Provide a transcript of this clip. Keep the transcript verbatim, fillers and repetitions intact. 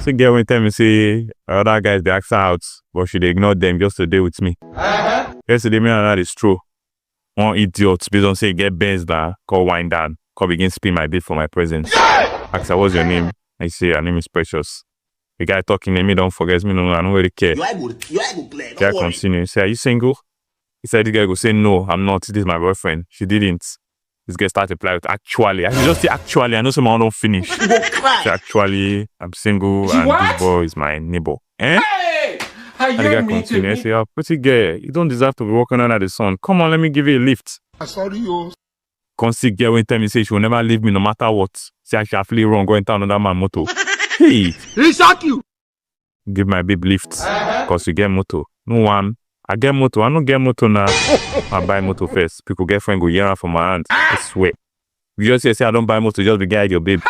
Still get wey tell me say other guys dey ask her out, but she dey ignore them just to dey with me. Yesterday, me and her dey stroll. One idiot, based on say e get Benz na, come wind down, come begin spin my babe for my presence. Ask her, "What's your name?" I say, "Her name is Precious." The guy talking to me, don't forget me, no, I don't really care. Your eye go, your eye go clear. Guy Don't worry. Continue, say, "Are you single?" He said, the guy go say, "No, I'm not. This is my boyfriend." She didn't. This guy start reply with, "Actually." I just say, "Actually, I know someone don't finish." You go Say, cry. "Actually, I'm single She and what? This boy is my neighbor." Eh? Hey! And the guy continue. I say, "Ah, pretty girl, you don't deserve to be walking under the sun. Come on, let me give you a lift." Sorry, yo. Come see girl wey tell me say she will never leave me no matter what. Say I should actually run go enter another man motor. Hey, He shock you. Give my babe lift, cause you get motor. No one, I get motor. I no get motor now. I buy motor first. People girlfriend go hear am for my hand. I swear. You just say, say I don't buy motor, just be guide your babe.